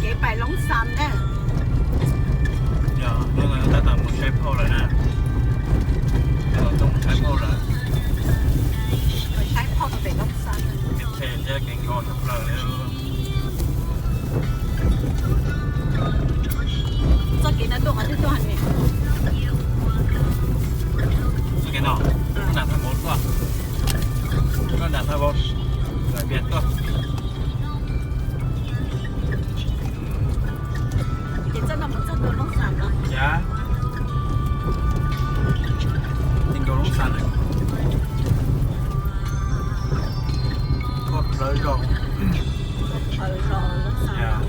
Kev pais Loob Xas na. Yog hnub no tab tom mus saib phauj lawm na. Tab tom tuaj mus saib phauj lawm. Mus saib phauj pem Loob Xas. Kev phem thiab kev nkos tshaj plaws li. Txoj kev no tuaj qhov twg tuaj ne? Txoj kev no, koj nram Thaj Vauv tuaj. Koj nram Thaj Vauv, Las Vegas tuaj. Ces txoj no mus txog nkaus Loob Xas los? Yog, nkaus Loob Xas lawm. Tuaj plawv zos. Plawv zos Loob Xas. Yog.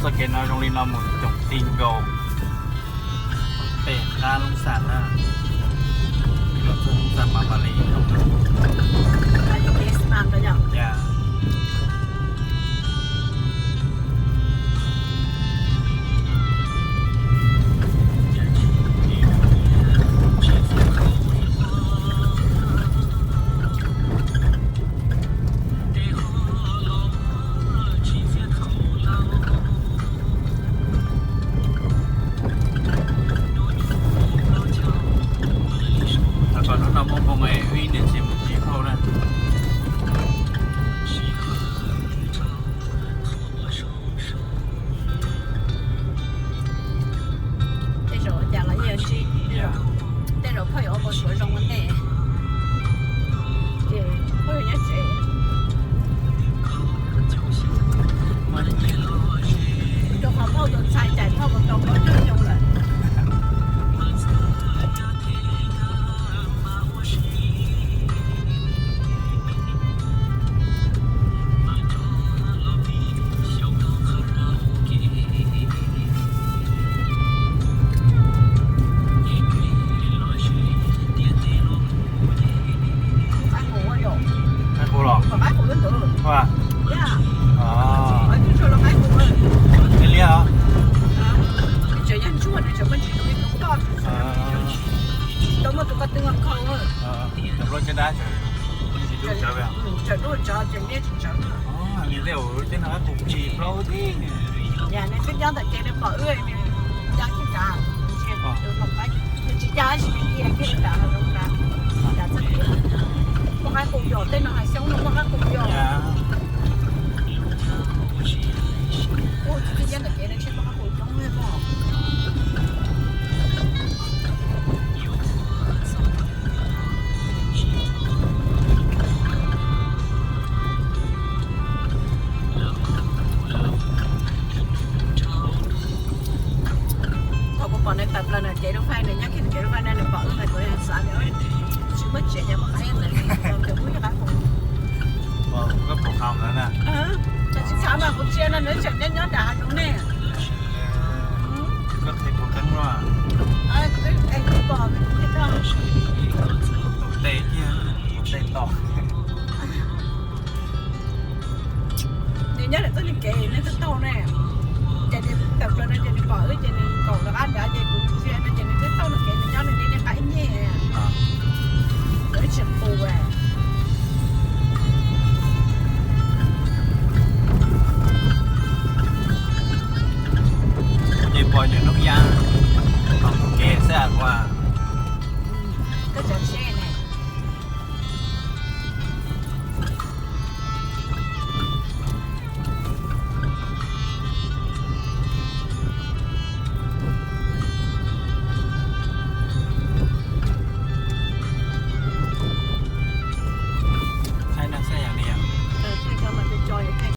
Txoj kev no zoo li no mus coom ti nkaus pem qab Loob Xam na. Los txog Loob Xam mas mam li zoo na. Ya. Thov kom hnub no muaj hmoo es wb ib niam txiv mus txiv hauj na. Tej zaum cas los yeej yuav ntsib, tej zaum phauj yuav ua npau suav zoo ua ntej, ces phauj yuav nyob tsev. Rau qhov phauj tus ntxhais cais phauj mus tau plaub caug xyoo lawm. Qaib qus los? Qaib qus ntawd. Liab liab os. Tseem yog ntsuag, tseem muaj ntsis tus koj, tsis tau muaj tus koj twb nkaus. Cov plaub caj dab tseem tsis tub tsawv. Tseem dub tsawv, tseem liab tsis tsawv. Nws tej zaum tej no qaib qus phim plaub tib. Yam nws twb nyob ntawm kev nws pom wb, nws ya kiag nrad, nws tsis ya tab sis nws ya kiag nrad, nrad txoj kev. Muaj qaib qus yos, tej no hav xyoob no muaj qaib qus yos. Ua tsis txij nyob ntawm kev no ntshe muaj qaib qus coob li os. Thaum kuv pom nws tawm plaws ntawm kev lub fais, nws nyob kiag ntawm kev lub fais na, nws pom wb mas kuv xav tias tsis muaj tsev ces muaj qaib ntawd, ces muaj ib qaib qus. Koj pom qhov ntawd na. Ces tsis txhob mas kuv tsia no nws tseem nyob nyob nram hav zoov ne.